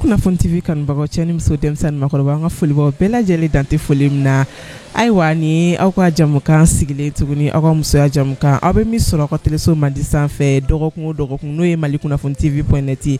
Kunnafoni TV kanubagaw, cɛ ni muso, denmisɛnnin, makɔrɔba, an ka foli b'aw bɛɛ lajɛlen, dante foli min na. Ayiwa, ni aw ka jamukan sigilen tuguni, aw ka musoya jamukan, aw bɛ min sɔrɔ aw ka teleso mandi sanfɛ dɔgɔkun o dɔgɔkun, n'o ye Mali Kunnafoni TV point net ye.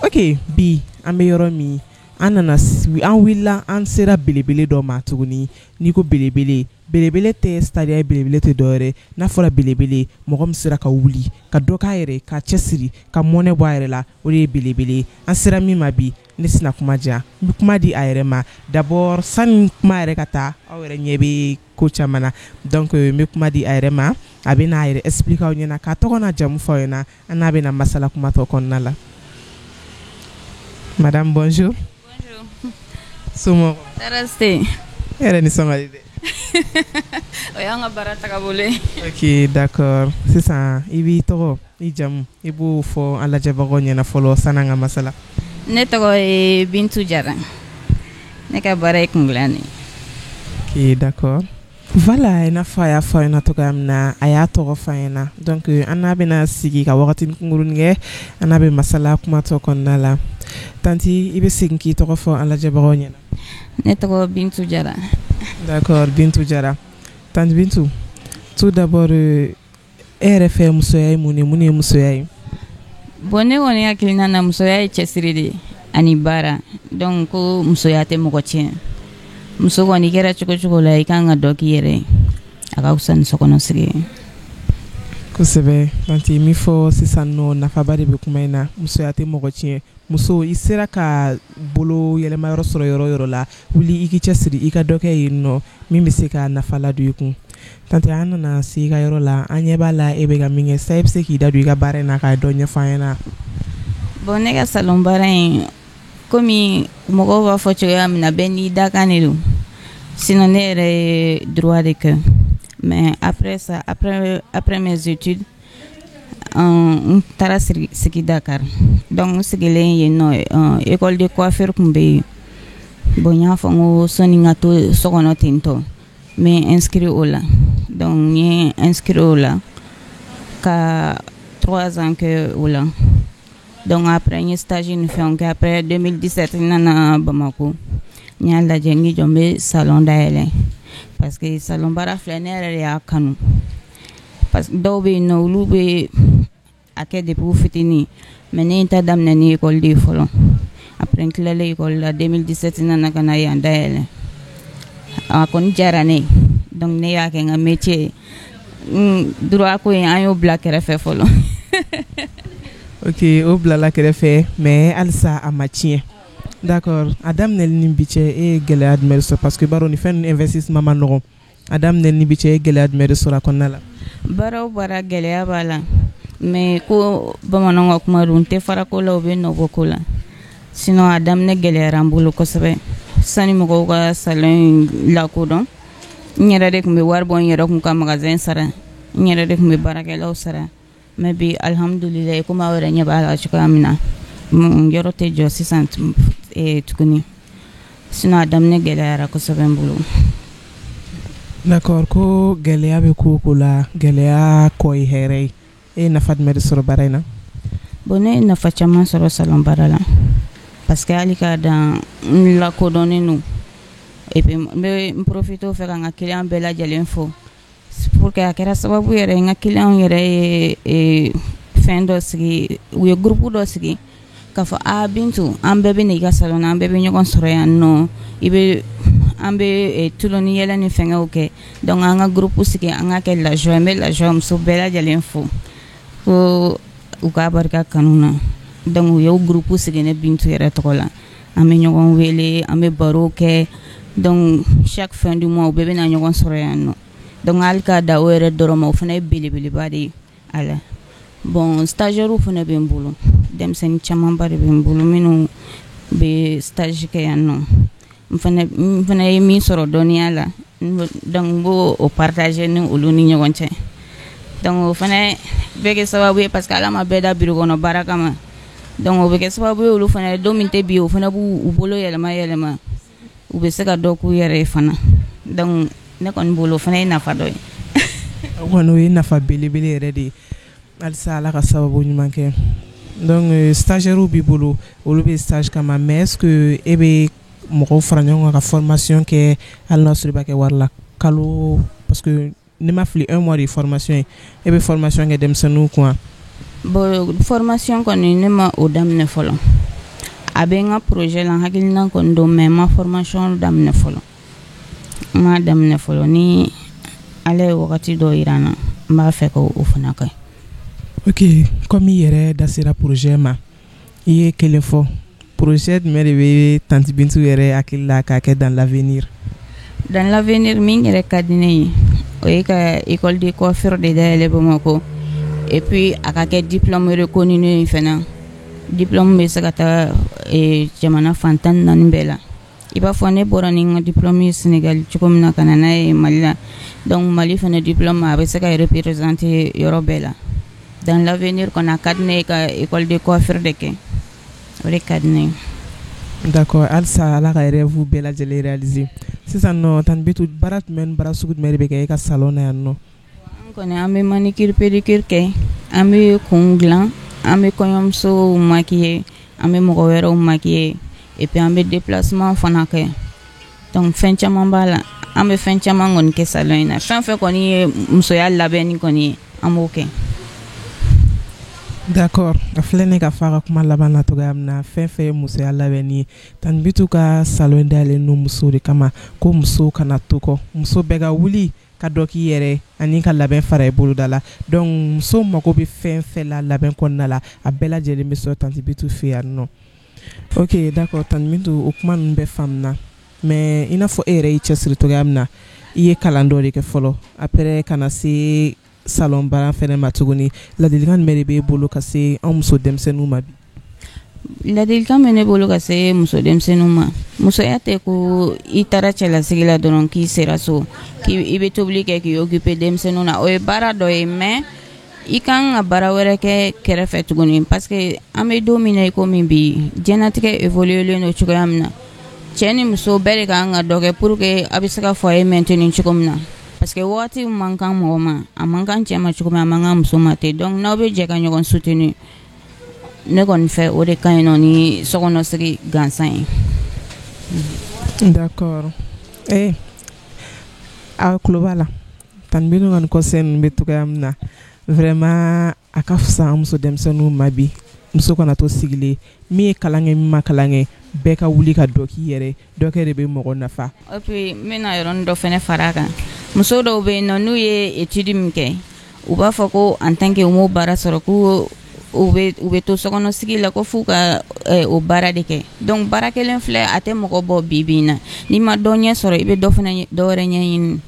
Ok, bi an bɛ yɔrɔ min, an nana, an wulila, an sera belebele dɔ ma tuguni. N'i ko belebele, belebele tɛ star ye, belebele tɛ dɔwɛrɛ. N'a fɔra belebele, mɔgɔ min sera ka wuli ka dɔ k'a yɛrɛ, ka cɛsiri, ka mɔnɛ bɔ a yɛrɛ la, o de ye belebele. An sera min ma bi, ne sina kuma diya, n bɛ kuma di a yɛrɛ ma d'abord, sani kuma yɛrɛ ka taa. Aw yɛrɛ ɲɛ bɛ ko caman na, donc n bɛ kuma di a yɛrɛ ma, a bɛ n'a yɛrɛ expliquer aw ɲɛna, k'a tɔgɔ n'a jamu fɔ aw ɲɛna. An n'a bɛna masala kuma tɔ kɔnɔna la. Madame, bonjour. Bonjour. Somɔgɔw? Tɔɔrɔ tɛ yen. E yɛrɛ nisɔn ka di dɛ. O y'an ka baara tagabolo ye. Ok, d'accord. Sisan i b'i tɔgɔ, i jamu, i b'o fɔ an lajɛbagaw ɲɛna fɔlɔ san'an ka masala. Ne tɔgɔ ye Bintu Jara. Ne ka baara ye kundilan de ye. Ok, d'accord. Voilà, i n'a fɔ a y'a fɔ a ɲɛna cogoya min na, a y'a tɔgɔ fɔ an ɲɛna. Donc an n'a bɛna sigi ka wagati kunkurunin kɛ, an n'a bɛ masala kuma tɔ kɔnɔna la. Tantie, i bɛ segin k'i tɔgɔ fɔ an lajɛbagaw ɲɛna. Ne tɔgɔ Bintu Jara. D'accord, Bintu Jara. Tantie Bintu, tout d'abord, e yɛrɛ fɛ, musoya ye mun ye? Mun ye musoya ye? Bon, ne kɔni hakilina na, musoya ye cɛsiri de ye ani baara. Donc ko musoya tɛ mɔgɔ tiɲɛ. Muso kɔni, kɛra cogo cogo la, i kan ka dɔ k'i yɛrɛ ye, a ka fisa ni sokɔnɔ sigi ye. Kosɛbɛ, tantie. Min fɔ sisan nɔ, nafaba de bɛ kuma in na. Musoya tɛ mɔgɔ tiɲɛ. Muso, i sera ka bolo yɛlɛmayɔrɔ sɔrɔ yɔrɔ yɔrɔ la, wuli i k'i cɛsiri, i ka dɔ kɛ yen nɔ min bɛ se ka nafa ladon i kun. Tantie, an nana se i ka yɔrɔ la, an ɲɛ b'a la e bɛ ka min kɛ sisan. E bɛ se k'i da don i ka baara in na k'a dɔ ɲɛfɔ an ɲɛna? Bon, ne ka salon baara in, komi mɔgɔw b'a fɔ cogoya min na, bɛɛ n'i dakan de don. Sinon ne yɛrɛ ye droit de kɛ, mais après ça, après mes études, n taara sigi Dakar. Donc n sigilen yen nɔ, école de coiffure tun bɛ yen. Bon, n y'a fɔ n ko sɔnni n ka to so kɔnɔ ten tɔ, n bɛ inscrit o la. Donc n ye inscrit o la ka 3 ans kɛ o la. Donc après n ye stage ni fɛnw kɛ. Après 2017, n nana Bamako. N y'a lajɛ, n k'i jɔ, n bɛ salon dayɛlɛ, parce que salon baara filɛ, ne yɛrɛ de y'a kanu, parce que dɔw bɛ yen nɔ, olu bɛ a kɛ depuis u fitinin, mais ne ye n ta daminɛ ni école de ye fɔlɔ. Après n tilalen école la 2017, n nana ka na yan dayɛlɛ. A kɔni diyara ne ye, donc ne y'a kɛ n ka métier ye. Droit ko in, an y'o bila kɛrɛfɛ fɔlɔ. Ok, o bilala kɛrɛfɛ, mais halisa a ma tiɲɛ. D'accord. A daminɛli ni bi cɛ, e ye gɛlɛya jumɛn de sɔrɔ? Parce que b'a dɔn, nin fɛn ninnu investissement ma nɔgɔn. A daminɛli ni bi cɛ, e ye gɛlɛya jumɛn de sɔrɔ a kɔnɔna la? Baara o baara, gɛlɛya b'a la, mais ko bamananw ka kuma don, n tɛ fara ko la, u bɛ nɔ bɔ ko la. Sinon a daminɛ gɛlɛyara n bolo kosɛbɛ. Sani mɔgɔw ka salon in lakodɔn, n yɛrɛ de tun bɛ wari bɔ n yɛrɛ kun ka magasin sara, n yɛrɛ de tun bɛ baarakɛlaw sara. Mais bi, alihamudulilayi, komi aw yɛrɛ ɲɛ b'a la cogoya min na, yɔrɔ tɛ jɔ sisan tuguni. Sinon a daminɛ gɛlɛyara kosɛbɛ n bolo. D'accord. Ko gɛlɛya bɛ ko o ko la, gɛlɛya kɔ ye hɛrɛ ye. E ye nafa jumɛn de sɔrɔ baara in na? Bon, ne ye nafa caman sɔrɔ salon baara la, parce que hali k'a dan n lakodɔnnen don. Et puis n bɛ n profiter o fɛ ka n ka client bɛɛ lajɛlen fo, pour que a kɛra sababu yɛrɛ, n ka client yɛrɛ ye fɛn dɔ sigi, u ye groupe dɔ sigi k'a fɔ: "A Bintu, an bɛɛ bɛ na i ka salon na, an bɛɛ bɛ ɲɔgɔn sɔrɔ yan nɔ, i bɛ an bɛ tulon ni yɛlɛ ni fɛngɛw kɛ." Donc an ka groupe sigi, an ka kɛ La Joie. N bɛ La Joie muso bɛɛ lajɛlen fo ko u k'a barika kanu na. Donc u y'o groupe sigi ne Bintu yɛrɛ tɔgɔ la. An bɛ ɲɔgɔn wele, an bɛ baro kɛ. Donc chaque fin du mois, u bɛɛ bɛ na ɲɔgɔn sɔrɔ yan nɔ. Donc hali k'a da o yɛrɛ dɔrɔn ma, o fana ye belebeleba de ye a la. Bon, stagiaires fana bɛ n bolo, denmisɛnnin camanba de bɛ n bolo minnu bɛ stage kɛ yan nɔ. N fana ye min sɔrɔ dɔnniya la. Donc n b'o o partager ni olu ni ɲɔgɔn cɛ. Donc o fana bɛ kɛ sababu ye, parce que Ala ma bɛɛ da bureau kɔnɔ baara kama. Donc o bɛ kɛ sababu ye, olu fana, don min tɛ bi, o fana b'u u bolo yɛlɛma yɛlɛma, u bɛ se ka dɔ k'u yɛrɛ ye fana. Donc ne kɔni bolo, o fana ye nafa dɔ ye. O kɔni, o ye nafa belebele yɛrɛ de ye. Halisa Ala ka sababu ɲuman kɛ. Donc stagiaires b'i bolo, olu bɛ stage kama, mais est ce que e bɛ mɔgɔw fara ɲɔgɔn kan ka formation kɛ, hali n'a sɔrɔ i b'a kɛ wari la kalo? Parce que n'i ma fili, un mois de formation ye, e bɛ formation kɛ denmisɛnninw kun? Bon, formation kɔni, ne ma o daminɛ fɔlɔ. A bɛ n ka projet la, n hakilina kɔni don, mais n ma formation daminɛ fɔlɔ, n m'a daminɛ fɔlɔ. Ni Ala ye wagati dɔ yira n na, n b'a fɛ ka o fana kɛ. Ok, comme i yɛrɛ da sera projet ma, i ye kelen fɔ, projet jumɛn de bɛ Tantie Bintu yɛrɛ hakili la k'a kɛ dans l'avenir? Dans l'avenir, min yɛrɛ ka di ne ye, o ye ka école de coiffure de dayɛlɛ Bamakɔ, et puis a ka kɛ diplôme reconnu ye fana. Diplôme bɛ se ka taa jamana fan 14 bɛɛ la. I b'a fɔ ne bɔra ni n ka diplôme ye Sénégal cogo min na, ka na n'a ye Mali la. Donc Mali fana diplôme, a bɛ se ka représenter yɔrɔ bɛɛ la. Dans l'avenir kɔni, a ka di ne ye ka école de coiffure de kɛ, o de ka di ne ye. D'accord, halisa Ala ka rêve bɛɛ lajɛlen réaliser. Sisan nɔ, Tantie Bintu, baara jumɛn ni baara sugu jumɛn de bɛ kɛ e ka salon na yan nɔ? An kɔni, an bɛ manucure, pédicure kɛ, an bɛ kun dilan, an bɛ kɔɲɔmusow maquiller, an bɛ mɔgɔ wɛrɛw maquiller, et puis an bɛ déplacement fana kɛ. Donc fɛn caman b'a la, an bɛ fɛn caman kɔni kɛ salon in na. Fɛn fɛn kɔni ye musoya labɛnni kɔni ye, an b'o kɛ. D'accord, a filɛ ne ka fɔ a ka kuma laban na cogoya min na, fɛn fɛn ye musoya labɛnni ye, Tantie Bintu ka salon dayɛlɛlen don musow de kama, ko musow kana to kɔ, muso bɛɛ ka wuli ka dɔ k'i yɛrɛ ani ka labɛn fara i boloda la. Donc muso mago bɛ fɛn fɛn la labɛn kɔnɔna la, a bɛɛ lajɛlen bɛ sɔrɔ Tantie Bintu fɛ yan nɔ. Ok, d'accord, Tantie Bintu, o kuma ninnu bɛɛ faamuna, mais i n'a fɔ e yɛrɛ y'i cɛsiri cogoya min na, i ye kalan dɔ de kɛ fɔlɔ, après ka na se salon baara fɛnɛ ma tuguni, ladilikan jumɛn de b'e bolo ka se an muso denmisɛnninw ma bi? Ladilikan bɛ ne bolo ka se muso denmisɛnninw ma: musoya tɛ ko i taara cɛlasigi la dɔrɔn, k'i sera so, k'i bɛ tobili kɛ, k'i occuper denmisɛnninw na. O ye baara dɔ ye, mais i kan ka baara wɛrɛ kɛ kɛrɛfɛ tuguni, parce que an bɛ don min na i komi bi, diɲɛlatigɛ évoluer len don cogoya min na, cɛ ni muso bɛɛ de kan ka dɔ kɛ pour que a bɛ se ka foyer maintenir cogo min na, parce que waati man kan mɔgɔ ma, a man kan cɛ ma cogo min, a man kan muso ma ten. Donc n'aw bɛ jɛ ka ɲɔgɔn soutenir, ne kɔni fɛ, o de ka ɲi nɔ ni sokɔnɔsigi gansan ye. D'accord, aw tulo b'a la, Tantie Bintu ka nin conseil ninnu bɛ cogoya min na, vraiment a ka fisa an muso denmisɛnninw ma bi. Muso kana to sigilen, min ye kalan kɛ, min ma kalan kɛ, bɛɛ ka wuli ka dɔ k'i yɛrɛ, dɔ kɛ de bɛ mɔgɔ nafa. Et puis n bɛna yɔrɔnin dɔ fana fara a kan. Muso dɔw bɛ yen nɔ, n'u ye étude min kɛ, u b'a fɔ ko en tant que u m'o baara sɔrɔ, ko u bɛ to sokɔnɔsigi la, ko f'u ka o baara de kɛ. Donc baara kelen filɛ, a tɛ mɔgɔ bɔ bi bi in na. N'i ma dɔ ɲɛ sɔrɔ, i bɛ dɔ fana dɔ wɛrɛ ɲɛɲini.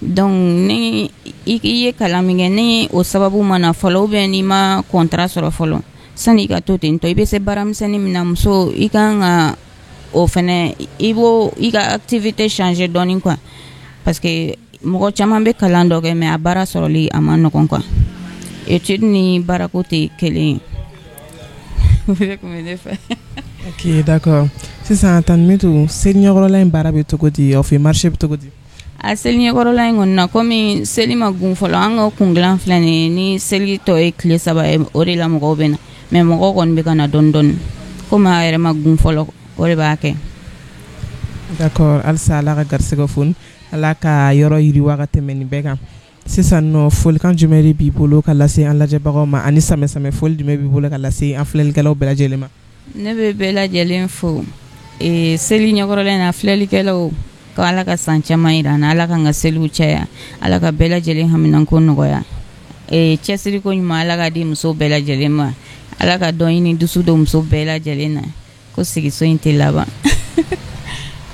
Donc ni i ye kalan min kɛ, ni o sababu ma na fɔlɔ, ou bien n'i ma contrat sɔrɔ fɔlɔ, sani i ka to ten tɔ, i bɛ se baaramisɛnnin min na, muso, i kan ka o fɛnɛ, i b'o i ka activité changer dɔɔnin quoi, parce que mɔgɔ caman bɛ kalan dɔ kɛ, mais a baara sɔrɔli a ma nɔgɔn quoi. Étude ni baarako tɛ kelen ye. O de tun bɛ ne fɛ. Ok, d'accord. Sisan, Tantie Bintu, seli ɲɛkɔrɔla in baara bɛ cogo di aw fɛ? Marché bɛ cogo di? A seli ɲɛkɔrɔla in kɔni na, komi seli ma gun fɔlɔ, an ka kun dilan filɛ nin ye, ni seli tɔ ye tile 3 ye, o de la mɔgɔw bɛ na. Mais mɔgɔw kɔni bɛ ka na dɔɔnin dɔɔnin, komi a yɛrɛ ma gun fɔlɔ, o de b'a kɛ. D'accord, halisa Ala ka garisɛgɛ foni, Ala ka yɔrɔ yiriwa ka tɛmɛ nin bɛɛ kan. Sisan nɔ, folikan jumɛn de b'i bolo ka lase an lajɛbagaw ma, ani samɛ samɛ foli jumɛn b'i bolo ka lase an filɛlikɛlaw bɛɛ lajɛlen ma? Ne bɛ bɛɛ lajɛlen fo seli ɲɛkɔrɔla in na. Filɛlikɛlaw, ko Ala ka san caman yira an na, Ala k'an ka seliw caya, Ala ka bɛɛ lajɛlen haminanko nɔgɔya, cɛsiriko ɲuman, Ala ka di muso bɛɛ lajɛlen ma, Ala ka dɔ ɲini dusu don muso bɛɛ lajɛlen na, ko sigiso in tɛ laban.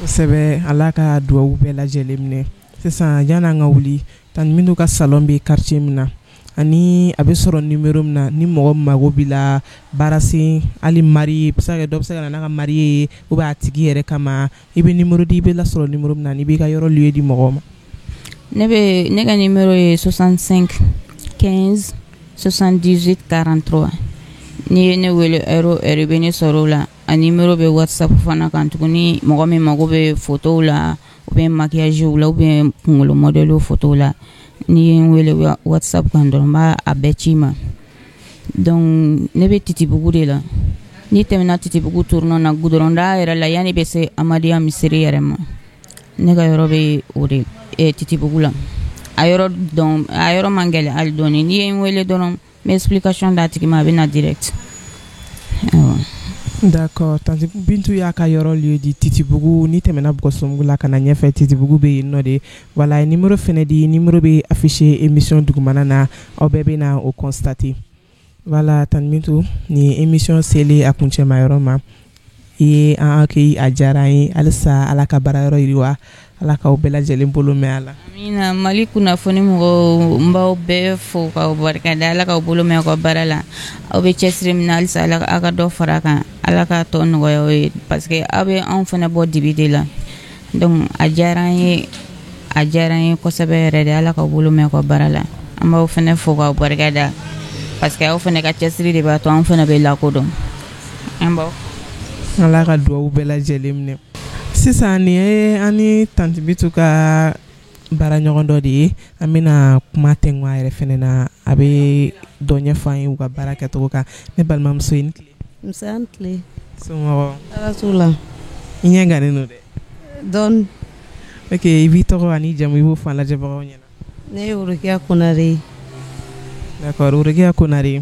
Kosɛbɛ, Ala ka dugawu bɛɛ lajɛlen minɛ. Sisan, yan'an ka wuli, Tantie Bintu ka salon bɛ quartier min na, ani a bɛ sɔrɔ numéro min na, ni mɔgɔ mago b'i la baarasen, hali mariée, bɛ se ka kɛ dɔ bɛ se ka na n'a ka mariée ye, ou bien a tigi yɛrɛ kama, i bɛ numéro di, i bɛ lasɔrɔ numéro min na, ani i b'i ka yɔrɔ lieu di mɔgɔw ma. Ne ka numéro ye 65 15 78 43. N'i ye ne wele heure o heure, i bɛ ne sɔrɔ o la. A numéro bɛ WhatsApp fana kan tuguni. Mɔgɔ min mago bɛ photo la ou bien maquillage la ou bien kunkolo modèle photo la, n'i ye n wele WhatsApp kan dɔrɔn, n b'a a bɛɛ ci ma. Donc ne bɛ Titibugu de la. N'i tɛmɛna Titibugu tournant na, goudron da yɛrɛ la, yanni bɛ se Amadiya misiri yɛrɛ ma, ne ka yɔrɔ bɛ o de Titibugu la. A yɔrɔ dɔn, a yɔrɔ man gɛlɛn hali dɔɔni. N'i ye n wele dɔrɔn, n bɛ explication d'a tigi ma, a bɛ na direct. Awɔ. D'accord, tantie Bintu y'a ka yɔrɔ lieu di, Titibugu. N'i tɛmɛna Bɔgɔsonbugu la ka na ɲɛfɛ, Titibugu bɛ yen nɔ de. Voilà, numéro fɛnɛ di, numéro bɛ affiché émission dugumana na, aw bɛɛ bɛ na o constater. Voilà, tantie Bintu, nin émission selen a kuncɛma yɔrɔ ma, i ye an accueilli, a diyara an ye. Halisa Ala ka baara yɔrɔ yiriwa, Ala k'aw bɛɛ lajɛlen bolo mɛn a la. Amina. Mali kunnafoni mɔgɔw, n b'aw bɛɛ fo k'aw barikada. Ala k'aw bolo mɛn aw ka baara la. Aw bɛ cɛsiri min na, halisa Ala aw ka dɔ fara a kan, Ala k'a tɔ nɔgɔya aw ye, parce que aw bɛ anw fana bɔ dibi de la. Donc a diyara an ye, a diyara an ye kosɛbɛ yɛrɛ de. Ala k'aw bolo mɛn aw ka baara la. An b'aw fana fo k'aw barikada, parce que aw fana ka cɛsiri de b'a to anw fana bɛ lakodɔn. An b'aw Ala ka dugawu bɛɛ lajɛlen minɛ. Sisan nin ye an ni tantie Bintu ka baara ɲɔgɔn dɔ de ye. An bɛna kuma tɛnku a yɛrɛ fɛnɛ na, a bɛ dɔ ɲɛfɔ an ye u ka baara kɛcogo kan. Ne balimamuso, i ni tile. Nse, an tile. Somɔgɔw? Tɔɔrɔ t'u la. I ɲɛ gannen don dɛ. Dɔɔni. Ok, i b'i tɔgɔ ani jamu, i b'o fɔ an lajɛbagaw ɲɛna. Ne ye Worokiya Konare ye. D'accord, Worokiya Konare,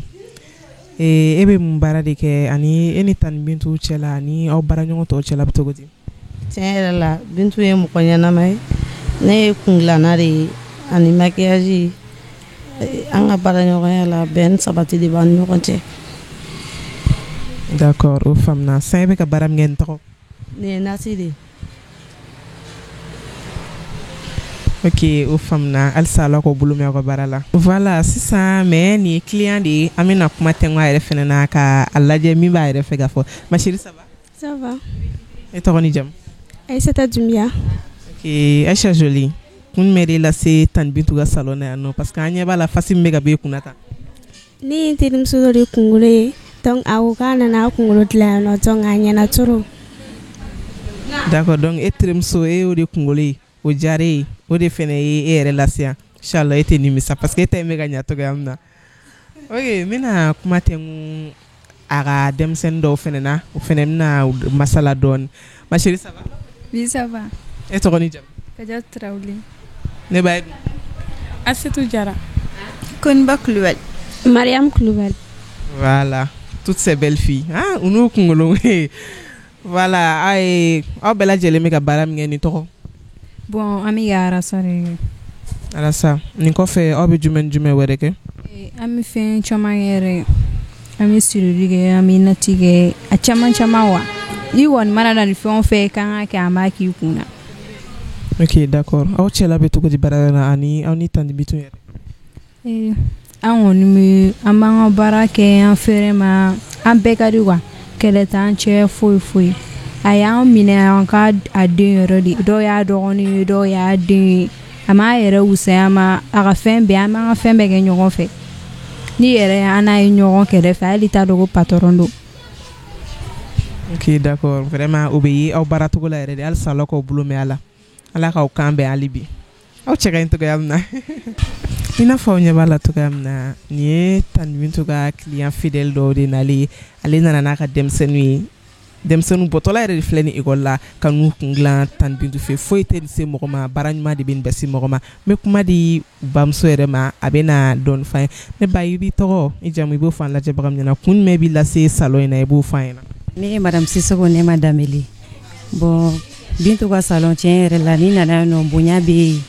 e bɛ mun baara de kɛ ani e ni tantie Bintu cɛla ani aw baara ɲɔgɔn tɔw cɛla bɛ cogo di? Tiɲɛ yɛrɛ la, Bintu ye mɔgɔ ɲɛnama ye. Ne ye kundilanna de ye ani maquillage. An ka baara ɲɔgɔnya la, bɛn ni sabati de b'an ni ɲɔgɔn cɛ. D'accord, o faamuna. Sisan e bɛ ka baara min kɛ, nin tɔgɔ? Nin ye nasi de ye. Ok, o faamuna. Halisa Ala k'aw bolo mɛn aw ka baara la. Voilà, sisan mais nin ye client de ye, an bɛna kuma tɛnku a yɛrɛ fɛnɛ na ka a lajɛ min b'a yɛrɛ fɛ ka fɔ. Ma chérie, ça va? Ça va. E tɔgɔ ni jamu? Aïssata Doumbia. Ok, Aïcha Jolie, kun jumɛn de lase tantie Bintu ka salon na yan nɔ? Parce que an ɲɛ b'a la, face min bɛ ka bɔ e kunna tan. Ne ye n terimuso dɔ de kunkolo ye, donc a ko k'a nana a kunkolo dilan yan nɔ, donc a ɲɛna trop. D'accord, donc e terimuso, e y'o de kunkolo ye, o diyara e ye, o de fɛnɛ ye e yɛrɛ lase yan. Inchallah e tɛ nimisa parce que e ta in bɛ ka ɲa cogoya min na. Ok, n bɛna kuma tɛnku a ka denmisɛnnin dɔw fɛnɛ na, o fɛnɛ bɛna masala dɔɔni. Ma chérie, ça va? Oui, ça va. E tɔgɔ ni jamu? Kadiatou Traoré. Ne ba ye? Assetou Diarra. Koniba Coulibaly. Mariam Coulibaly. Voilà, toutes ces belles filles, hein, u n'u kunkolo. Voilà, aw ye aw bɛɛ lajɛlen bɛ ka baara min kɛ, nin tɔgɔ? Bon, an bɛ ka rasta de kɛ. Rasta nin kɔfɛ, aw bɛ jumɛn ni jumɛn wɛrɛ kɛ? An bɛ fɛn caman kɛ yɛrɛ. An bɛ sirili kɛ, an bɛ natte kɛ, a caman caman wa. I kɔni mana na ni fɛn o fɛn kan ka kɛ, an b'a k'i kun na. Ok, d'accord. Aw cɛla bɛ cogo di baara la ani aw ni tantie Bintu yɛrɛ? An kɔni bɛ an b'an ka baara kɛ an fɛrɛ ma, an bɛɛ ka di quoi. Kɛlɛ t'an cɛ, foyi foyi. A y'an minɛ an ka a den yɛrɛ de. Dɔw y'a dɔgɔnin ye, dɔw y'a den ye. A m'a yɛrɛ wusaya ma, a ka fɛn bɛɛ, an b'an ka fɛn bɛɛ kɛ ɲɔgɔn fɛ. Ni yɛrɛ an n'a ye ɲɔgɔn kɛrɛfɛ, hali t'a dɔn ko patron don. Ok, d'accord, vraiment o bɛ ye aw baaracogo la yɛrɛ de. Halisa Ala k'aw bolo mɛn a la, Ala k'aw kan bɛn hali bi. Aw cɛ ka ɲi cogoya min na, i n'a fɔ aw ɲɛ b'a la cogoya min na, nin ye tantie Bintu ka client fidèle dɔw de nalen ye. Ale nana n'a ka denmisɛnninw ye, denmisɛnninw bɔtɔla yɛrɛ de filɛ ni école la ka n'u kun dilan tantie Bintu fɛ. Foyi tɛ nin se mɔgɔ ma, baara ɲuman de bɛ nin bɛɛ se mɔgɔ ma. N bɛ kuma di bamuso yɛrɛ ma, a bɛ na dɔɔni f'an ye. Ne ba, i b'i tɔgɔ, i jamu, i b'o fɔ an lajɛbaga min ɲɛna. Kun jumɛn b'i lase salon in na, i b'o fɔ an ɲɛna. Ne ye madame Sissoko Nema Danbele. Bon, Bintu ka salon, tiɲɛ yɛrɛ la, ni nana yan nɔ, bonya bɛ yen,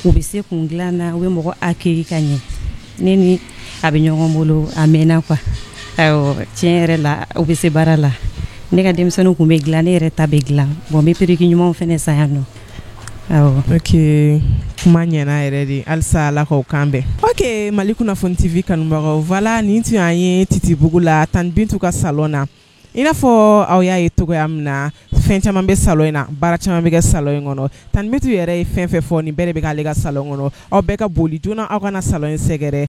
u bɛ se kun dilan na, u bɛ mɔgɔ accueillir ka ɲɛ. Ne ni a bɛ ɲɔgɔn bolo a mɛnna quoi. Awɔ, tiɲɛ yɛrɛ la, u bɛ se baara la. Ne ka denmisɛnninw kun bɛ dilan, ne yɛrɛ ta bɛ dilan. Bon, n bɛ perruque ɲumanw fɛnɛ san yan nɔ. Awɔ. Ok, kuma ɲɛna yɛrɛ de. Halisa Ala k'aw kan bɛn. Ok, Mali Kunnafoni TV kanubagaw, voilà, nin tun y'an ye Titibugu la, tantie Bintu ka salon na. I n'a fɔ aw y'a ye cogoya min na, fɛn caman bɛ salon in na, baara caman bɛ kɛ salon in kɔnɔ. Tani Bintu yɛrɛ ye fɛn fɛn fɔ, nin bɛɛ de bɛ k'ale ka salon kɔnɔ. Aw bɛɛ ka boli joona, aw ka na salon in sɛgɛrɛ.